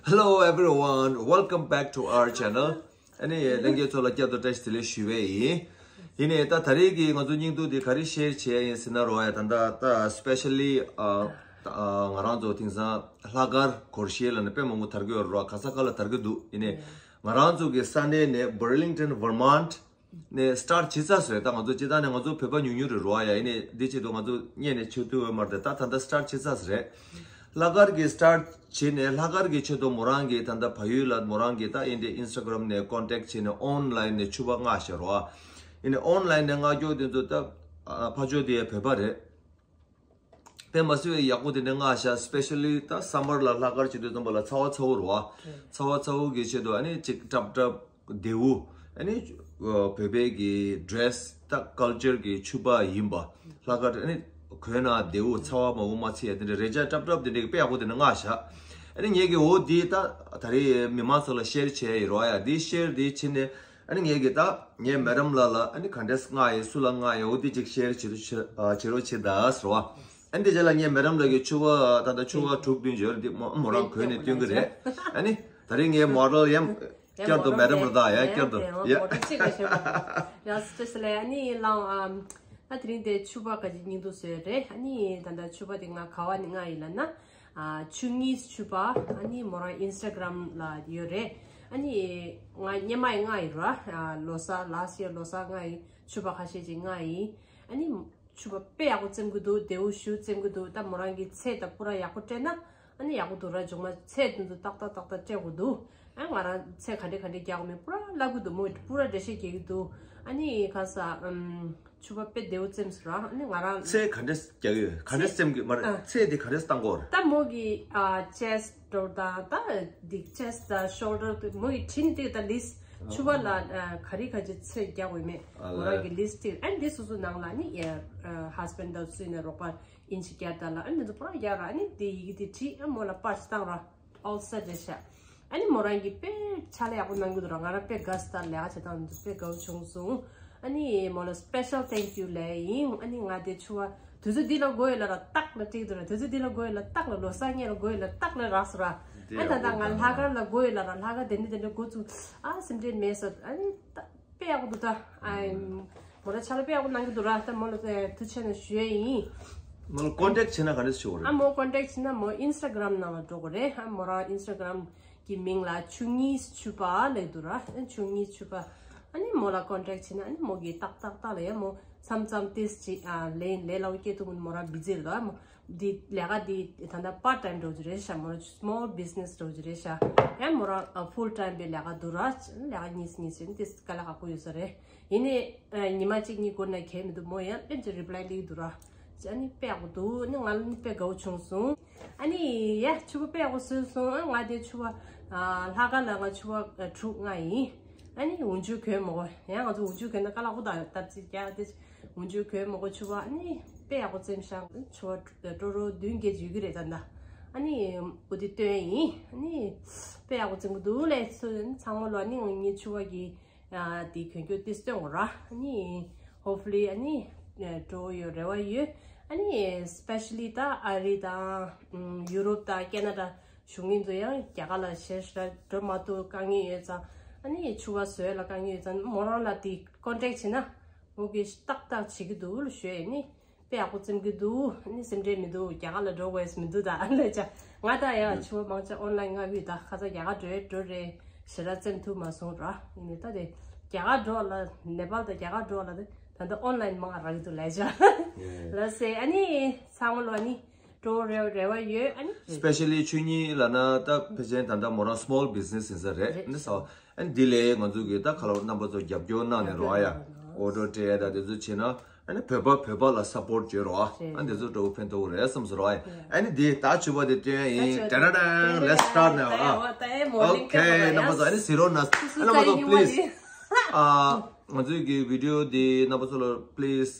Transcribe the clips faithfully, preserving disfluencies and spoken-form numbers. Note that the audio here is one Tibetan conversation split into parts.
Hello everyone, welcome back to our channel. ཨ་ནི་ལྷན་རྒྱས་ཚོ་ལ་བསྐྱར་དུ་བཀྲ་ཤིས་བདེ་ལེགས་ཞུ་བ་ཡིན། ཡིན་ནའི་ད་ད་རེས་ཀྱི་ང་ཚོ་བརྙན་ཐུང་འདི་ག་རེ་ཤེར་བྱས་ཡིན་ཟེར་ན་རོ་ཡ། ད་ལྟ་ད་སི་པེ་ཤལ་ལི་ཨ་ཨ་ང་རང་ཚོ་དེང་སང་ལྷག་དཀར་སྒོར་གཞས་ལ་ནི་དཔེ་མང་པོ་དར་གྱི་ཡོད་རེད་རོ། ག་ས་ག་ལ་དར་གྱི་འདུག་ཡིན་ནའི་ང་རང་ཚོ་གི་ས་གནས་ནས་Burlington Vermont ནས་སི་ཊར་ཊི་བྱེད་ཚར་ཟེར། ད་ང་ཚོ་སྤྱིར་བཏང་ནས་ང་ཚོ་བོད་པ་ཉུང་ཉུང་རེད་རོ་ཨ་ཡ། ཡིན་ནའི་འདི་ཆེད་དུ་ང་ཚོ་སྔོན་ནས་ཆེད་དུ་འོས་མ་རེད། ད་ད་ལྟ་སི་ཊར་ཊི་བྱེད་ཚར་ཟེར། ལྷག་དཀར་གྱི་སི་ཊར་ཊི་བྱེད་ནས་ལྷག་དཀར་གྱི་ཆེད་དུ་མོ་རང་གི་ད་ལྟ་བལ་ཡུལ་ལ་མོ་རང་གི་ད་ཨིན་ཌི་ཨིན་སི་ཊ་གྷ་རམ་ནས་ཀོན་ཊེག་བྱས་ནས་ཨོན་ལའིན་ནས་ཕྱུ་པ་མངགས་ཤག་རོ་ཨ། ཡིན་ནའི་ཨོན་ལའིན་ནས་མངགས་རྒྱུ་དེ་ཚོ་ད་ཨ་ཕར་ཕྱོགས་དེ་ཡ་བོད་པ་རེད། དཔེ་མ་སྲིད་པའི་ཡག་པོ་དེ་འདྲ་མངགས་ཤག་སི་པེ་ཤལ་ལི་ད་སམ་མར་ལ་ལྷག་དཀར་བྱེད་དུས་ཙམ་པ་ལ་ཚ་བ་ཚ་བོ་རེད་བ། ཚ་བ་ཚ་བོ་གི་ཆེད་དུ་ཨ་ནི་ཅིག་སྲབ་སྲབ་རྡེའུ། ཨ་ནི་བོད་པའི་གི་ཌི་རེ་སི་ད་ཀལ་ཅར་གི་ཕྱུ་པ་ཡིན་པ། ལྷག་དཀར་ཨ་ནི་གོན་ན་རྡེའུ་ཚ་བ་མང་པོ་མ་ཚིག་ཡ་དེ་འདྲ་རས་ཆ་སྲབ་སྲབ་དེ་འདྲ་གི་དཔེ་ཡག་པོ་དེ་འདྲ་མངགས་ཤག་ཨ་ནི་ངས་གི་འོ་འདི་ད་ད་རེས་མི་མང་ཚོ་ལ་ཤེར་བྱས་ཡིན་རོགས་ཡ། འདི་ཤེར་འདི་བྱས་ནས། ཨ་ནི་ངས་གི་ད་ངའི་མེ་ཌམ་ལགས་ལ་ཨ་ནི་ག་འདྲས་མངགས་ཡིན་སུ་ལ་མངགས་ཡིན་འོ་དེ་ཅིག་ཤེར་བྱེད་རོགས་བྱེད་ཨ་བྱེད་རོགས་བྱེད་ད་ཟེར་བ། ཨ་ནི་དེ་རྗེས་ལ་ངའི་མེ་ཌམ་ལགས་ཀྱི་ཕྱུ་པ་ད་ལྟ་ཕྱུ་པ་དྲུག་བདུན་ཡོད་རེད། འདི་མོ་མོ་རང་གོན་ནས་སྟོན་གི་རེད། ཨ་ནི་ད་རེས་ངའི་མོ་ཌེལ་ཡང་བསྐྱར་དུ་མེ་ཌམ་ལགས་ད་ཡང་བསྐྱར་དུ་ཡ། ཡ་སི་ཊི་ལ་ཨ་ནི་ལའང་ཨ་ད་དེ་རིང་དེ་ཕྱུ་པ་ག་ཅིག་བརྙན་ཐུང་བཟོས་རེད། ཨ་ནི་ད་ལྟ་ཕྱུ་པ་དེ་ང་ག་བ་ནས་མངགས་ཡིན་ལབ་ན། ཨ་ཆུ་གཉིས་ཕྱུ་པ། ཨ་ནི་མོ་རང་ཨིན་སི་ཊ་གྷ་རམ་ལ་ཡོད་རེད། ཨ་ནི་ང་སྔོན་མ་ཡི་མངགས་ཡིན་ར། ཨ་ལོ་གསར་ལ་སི་ཡར་ལོ་གསར་མངགས་ཡིན། ཕྱུ་པ་ཁ་ཤས་ཅིག་མངགས་ཡིན། ཨ་ནི་ཕྱུ་པ་དཔེ་ཡག་པོ་བཙེམ་གི་འདུག་རྡེའུ་ཞུ་བཙེམ་གི་འདུག་ད་མོ་རང་གི་ཚད་དང་པུ་ར་ཡག་པོ་སྤྲད་ན་ཨ་ནི་ཡག་པོ་འདུག་ར། མཇུག་མ་ཚད་དེ་ཚོ་ཏག་ཏག་ཏག་ཏག་སྤྲད་དགོས་འདུག་ཨ་ང་རང་ཚད་ག་འདྲས་ག་འདྲས་རྒྱག་དགོས་མིན་པུ་ར་བསླབ་གི་འདུག་མོ་པུ་ར་འགྲེལ་བཤད་རྒྱག་གི་འདུག་ཨ་ནི་ག་ས་ཨམ། ཕྱུ་པ་དཔེ་བདེ་བོ་བཙེམས་སོང་ར། ཨ་ནི་ང་རང་ཚད་ག་འདྲས་རྒྱག་གི་ཡོད། ག་འདྲས་བཙེམ་གི་མ་རེད། ཨ། ཚད་དེ་ག་འདྲས་བཏང་དགོས་རེད། ད་མོ་གི་ཨ་ཅེ་སི་ཊི་འདྲ་བོ་དང་ད་འདི་ཅེ་སི་ཊི་དང་ཤོལ་ཌར་དེ་མོ་གི་བྲིས་ནས་ད་ལིསི་ཊི་ཕྱུ་པ་ལ་ཨ་ག་རེ་ག་ཅི་ཚད་རྒྱག་དགོས་མེད་ཨ་མོ་རང་གི་ལིསི་ཊི་ཨ་འདི་སོ་སོ་ནང་ལ་ནི་ཡ་ཧ་སི་བྷེན་ཌི་དང་སུ་ཡིན་ན་རོགས་པ་ཨིན་ཅི་རྒྱག་ད་ལ་ཨ་འདི་ཚོ་པུ་ར་རྒྱག་ར། ཨ་ནི་དེ་ཡི་གེ་དེ་བྲིས་ཨ་མོ་ལ་པར་ཞིག་བཏང་ར། ཨོལ་སེ་ཊི་རེད་ཤག་ཨ་ནི་མོ་རང་གིས་དཔེ་ཕྱག་ལས་ཡག་པོ་གནང་གི་འདུག་ར། ང་རང་དཔེ་དགའ་སོང་། ད་ལས་ཀ་བྱེད་སྟངས་འདི་དཔེ་དགའ་བོ་བྱུང་སོང་། ཨ་ནི་མོ་ལ་སི་པེ་ཤལ་ཐེང་ཀིའུ་ལབ་ཡིན། ཨ་ནི་ང་དེ་ཕྱུ་པ་དུས་ཚོད་འདི་ལ་དགོས་ཡོད་ལ་ར་ཏག་ལ་སྤྲད་འདུག་ར། དུས་ཚོད་འདི་ལ་དགོས་ཡོད་ལ་ཏག་ལ་ལོ་གསར་སྔོན་ལ་དགོས་ཡོད་ལ་ཏག་ལ་རག་སོང་ར། ཨ་ད་ལྟ་ང་ལྷག་དཀར་ལ་དགོས་ཡོད་ལ་ར། ལྷག་དཀར་དེ་འདྲ་དེ་འདྲ་འགོ་བཙུགས་ཨ་སེམས་ཁྲལ་མེད་ས། ཨ་ནི་ད་དཔེ་ཡག་པོ་འདུག་ད། ཨ་མོ་ར་ཕྱག་ལས་དཔེ་ཡག་པོ་གནང་གི་འདུག་ར། ད་མོ་ལ་ཐུགས་རྗེ་ཆེ་ཞུ་ཡས་ཡིན། མོ་ལ་ཀོན་ཊེག་བྱེད་ན་ག་འདྲས་ཞུ་དགོས་རེད། ཨ་མོ་ཀོན་ཊེག་བྱེད་ན་མོ་ཨིན་སི་ཊ་གྷ་རམ་ནང་ལ་འགྲོ་དགོས་རེད། ཨ་མོ་རང་ཨིན་སི་ཊ་གྷ་རམ་གི་མིང་ལ་ཆུ་གཉིས་ཕྱུ་པ་ལབ་འདུག་ར། ཨ་ཆུ་གཉིས་ཕྱུ་པ། ཨ་ནི་མོ་ལ་ཀོན་ཊེག་བྱེད་ན་ཨ་ནི་མོ་གིས་ཏག་ཏག་ཏག་ལ་ཡ་མོ་མཚམས་མཚམས་ཏིས་ཅིག་ཨ་ལས་ལས་སླ་བོ་སྐྱེལ་ཐུབ། མོ་རང་བི་ཛི་རེད་དོ། ཨ་མོ་འདི་ལས་ཀ་འདི་ད་ལྟ་པར་ཊ་ཊེམ་འདྲ་བོ་ཅིག་རེད་ཤག་མོ་རང་སི་མོལ་བི་ཛི་ནེ་སི་འདྲ་བོ་ཅིག་རེད་ཤག་ཡང་མོ་རང་ཨ་ཕུལ་ཊེམ་པའི་ལས་ཀ་འདུག་ར། ལས་ཀ་གཉིས་གཉིས་བྱེད་ན་ཏིས་དཀའ་ལས་ཁག་པོ་ཡོད་ས་རེད། ཡིན་ནའི་ཨ་ཉི་མ་གཅིག་གཉིས་འགོར་ན་གལ་མི་འདུག་མོ་ཡང་ལན་ཅིག་རི་པ་ལའི་སླེབས་འདུག་ར། ཨ་ནི་དཔེ་ཡག་པོ་འདུག་ཨ་ནི་ང་ལ་ནི་དཔེ་དགའ་བོ་བྱུང་སོང་། ཨ་ནི་ཡ་ཕྱུ་པ་དཔེ་ཡག་པོ་བཟོས་སོང་། ཨ་ང་དེ་ཕྱུ་པ་ཨ་ལྷག་དཀར་ལ་ང་ཕྱུ་པ་ཨ་དྲུག་མངགས་ཡིན། ཨ་ནི་འོག་འཇུག་གྱོན་མ་དགོས། ཡང་ང་ཚོ་འོག་འཇུག་གྱོན་ན་དཀའ་ལས་ཁག་པོ་དང་སྟབས་ཅིག་རྒྱག་དེ། འོག་འཇུག་གྱོན་མ་དགོས། ཕྱུ་པ་ཨ་ནི་དཔེ་ཡག་པོ་བཙེམས་ཤག་ཕྱུ་པ་ཀྲོ་རོ་བདུན་བརྒྱད་ཅིག་ཡོད་ཀྱི་རེད་ད་ལྟ། ཨ་ནི་འོ་དེ་སྟོན་ཡིན། ཨ་ནི་དཔེ་ཡག་པོ་བཙེམ་གི་འདུག་ལས་ཚོ་ཚང་མ་ལོ། ཨ་ནི་ངེད་ཕྱུ་པ་གི་ཨ་དེ་གྱོན་གྱོན་དེ་སྟོན་དགོས་ར། ཨ་ནི་ཧོབ་ཕུ་ལི་ཨ་ནི་ཨ་སྤྲོ་བོ་ཡོད་རེ་བ་ཡོད། ཨ་ནི་སི་པེ་ཤལ་ལི་ད་ཨ་རི་དང་ཨམ་ཡུ་རོབ་དང་ཁེ་ན་ཌ་བཞུགས་མཁན་ཚོ་ཡང་རྒྱ་གར་ལ་ཞེ་དྲག་འགྲོ་མ་ཐུབ། དཀའ་ངལ་ཡོད་ཙང་ཨ་ནི་ཕྱུ་པ་བཟོས་ལ་དཀའ་ངལ་ཡོད་ཙང་མོ་རང་ལ་དེ་ཀོན་ཊེག་བྱེད་ན་མོ་གིས་ཏག་ཏག་བྱེད་ཀྱི་འདུག་ལ་ཞུ་ཡས་ནི། དཔེ་ཡག་པོ་བཙེམ་གི་འདུག་ཨ་ནི་སེམས་ཁྲལ་མི་འདུག་རྒྱ་གར་ལ་འགྲོ་དགོས་མི་འདུག་ད་ཨ་ལས་ཅག་ང་ད་ཡང་ཕྱུ་པ་མང་ཆེ་ཨོན་ལའིན་མངགས་ཡོད། ད་ཁ་སང་རྒྱ་གར་འགྲོ་ཡས་འགྲོ་རེད་ཞེ་དྲག་བཙེམ་ཐུབ་མ་སོང་ར། ཡིན་ནའི་ད་དེ་རྒྱ་གར་འགྲོ་ལ་ནེ་པཱལ་དང་རྒྱ་གར་འགྲོ་ལ་དེ་ད་ལྟ་ཨོན་ལའིན་མང་རག་གི་འདུག་ལས་ཅག་ལ་སེ། ཨ་ནི་ཚང་མ་ལོ་ཨ་ནི་འགྲོ་རེ་རེ་བ་ཡོད། ཨ་ནི་སི་པེ་ཤལ་ལི་ཆོས་ཉིད་ལབ་ན་ད་ཕལ་ཆེར་ད་ལྟ་མོ་རང་སི་མོལ་བི་ཛི་ནེ་སི་ཡིན་ས་རེད། རེད། ཨ་ནི་ས་ཨ་ནི་འདི་ལས་ང་ཚོ་གི་ད་ཁ་ལོ་རྣམ་པ་ཚོ་རྒྱབ་སྐྱོར་གནང་ནས་རོགས་ཡ། ཨོ་ཌར་སྤྲད་ཡ་ད་དེ་ཚོ་བྱས་ན་ཨ་ནི་བོད་པ་བོད་པ་ལ་སབ་པོར་ཊི་བྱེད་རོགས། ཨ་ནི་དེ་ཚོ་འགྲོ་ཕན་ཐོགས་རེད་བསམ་སོང་རོགས་ཡ། ཨ་ནི་འདི་ད་ཕྱུ་པ་དེ་སྟོན་ཡ་ཡིན། ད་ཊ་ཊ་ཊ། Let's start now. Okay. རྣམ་པ་ཚོ་ཨ་ནི་གཟིགས་རོགས་གནང་། རྣམ་པ་ཚོ་པི་ལི་སི་ཨ་ང་ཚོའི་གི་བི་ཌི་ཡོ་འདི་རྣམ་པ་ཚོ་ལ་པི་ལི་སི་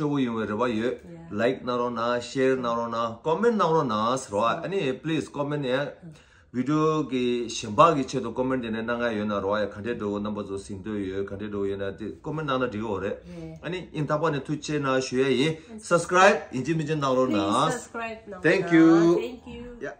སྤྲོ་བོ་ཡོང་བའི་རེ་བ་ཡོད། ལའིག་གནང་རོགས་གནང་། ཤེར་གནང་རོགས་གནང་། ཀོ་མེན་ཊི་གནང་རོགས་གནང་ཟེར་བ། ཨ་ནི་པི་ལི་སི་ཀོ་མེན་ཊི་ཡང་བི་ཌི་ཡོ་གི་གཞན་པ་གི་ཆེད་དུ་ཀོ་མེན་ཊི་དེ་ནས་གནང་ག་ཡོད་ན་རོགས་ཡ། ག་འདྲས་འགྲོ་རྣམ་པ་ཚོ་གཟིགས་འདོད་ཡོད། ག་འདྲས་འགྲོ་ཡོད་ན་དེ་ཀོ་མེན་ཊི་གནང་ན་འགྲིག་གི་རེད། ཨ་ནི་ཡིན་ཐག་པ་ནས་ཐུགས་རྗེ་ཆེ་གནང་ཞུ་ཡ་ཡིན། སབ་སི་ཀ་རའིབ་ཡིན་གཅིག་མིན་གཅིག་གནང་རོགས་གནང་། Thank you. Thank you. Yeah.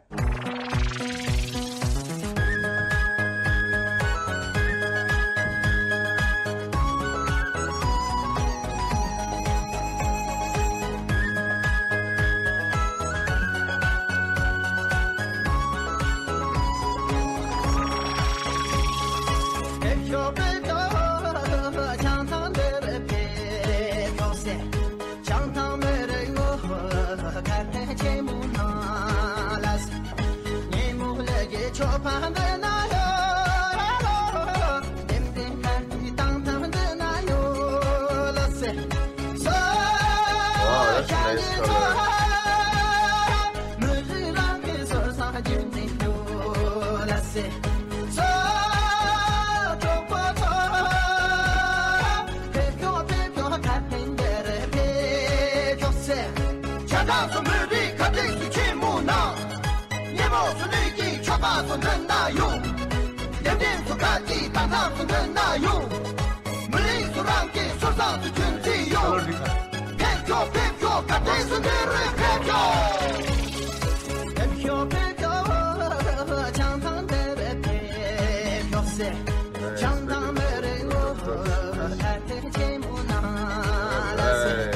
Nice color. མི་རིགས་སུ་རང་གི་སོར་རྩ་སུ་ཐོན་ཏེ་ཡོང་། ཕེབས་ཤོག་ཕེབས་ཤོག་ག་དེ་སུ་འདིར་ཕེབས་ཤོག་ཕེབས་ཤོག་ཕེབས་ཤོག་བྱང་ཐང་འདིར་ཕེབས་ཤོག་ཟེར། བྱང་ཐང་མི་རིགས་ལོ་ཁ་ཐེ་ཆེན་མོ་ནང་ལ་ཟེར།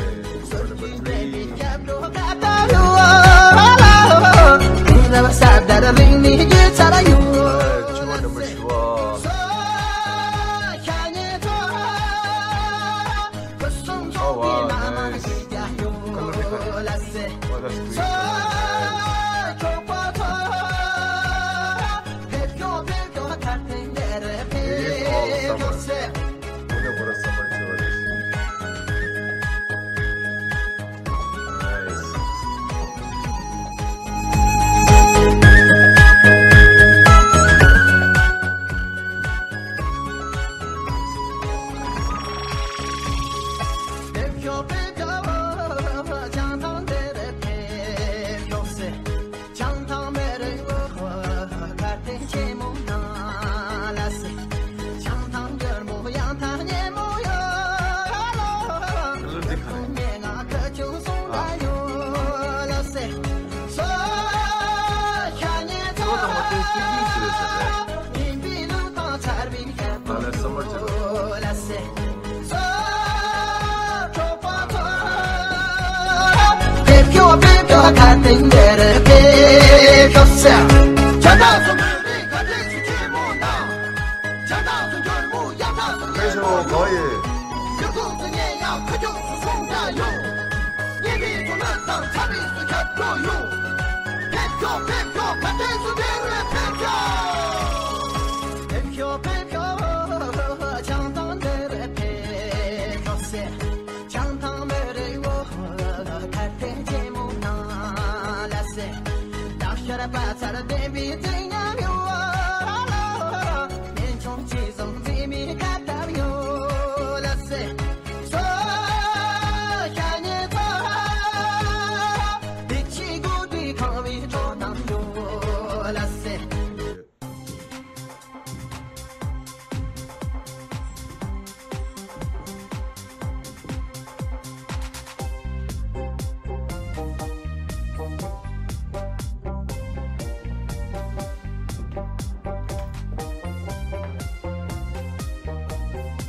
སོར་གྱི་འདྲེན་པའི་སྐྱབས་འགྲོ་ག་ད་ལུ་ཨ་ལ་ས་དར་རིང་ནི་རྒྱུ་ཚར་ཡོད། Oh, wow, nice. Color different. Oh, that's green. It is all summer. Wonder what a summer tour is. Nice.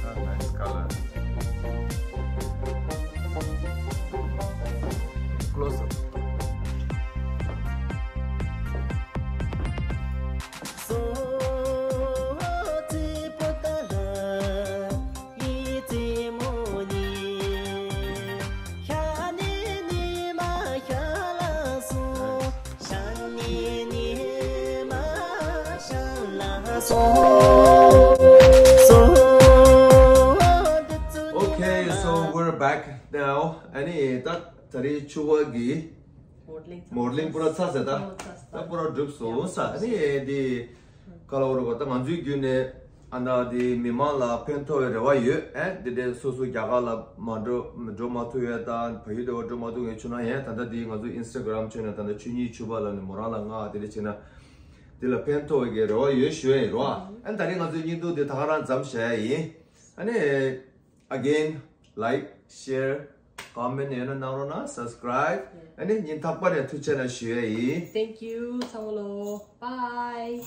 Ah, nice color. Close up. Okay, so we're back now. ཨ་ནི་ད་ད་རེས་ཕྱུ་པ་གི་མོ་ཌེ་ལིང་པུ་ར་ཚར་ཟེར་ད། ད་པུ་ར་གྲུབ་སོང་ས། ཨ་ནི་དེ་ག་ལ་བོ་རེད་པ། ད་ང་ཚོའི་བརྒྱུད་ནས་ཨ་ན་དེ་མི་མང་ལ་ཕན་ཐོགས་པའི་རེ་བ་ཡོད། ཨེ་དེ་འདྲའི་སོ་སོ་རྒྱ་གར་ལ་མ་འགྲོ་འགྲོ་མ་ཐུབ་ཡས་དང་། བལ་ཡུལ་དེ་བ་འགྲོ་མ་ཐུབ་མཁན་བྱུང་ན་ཡང་། ད་ལྟ་དེ་ང་ཚོ་ཨིན་སི་ཊ་གྷ་རམ་ཁྲོད་ནས་ད་ལྟ་ཆོས་ཉིད་ཕྱུ་པ་ལབ་ནས་མོ་རང་ལ་མངགས། དེ་འདྲ་བྱས་ན་དེ་ལ་ཕན་ཐོགས་པའི་རེ་བ་ཡོད་ཞུ་ཡས་ཡིན་རོ། ཨ་ནི་ད་རེས་ང་ཚོའི་བརྙན་ཐུང་དེ་ད་ག་རང་མཚམས་བཞག་ཡས་ཡིན། ཨ་ནི། Again, like, share, comment ཡོད་ན་གནང་རོགས་གནང་། Subscribe. ཨ་ནི་ཉིན་རྟག་པར་ཡང་ཐུགས་རྗེ་གནང་ཞུ་ཡས་ཡིན། Thank you ཚང་མ་ལོ། Bye.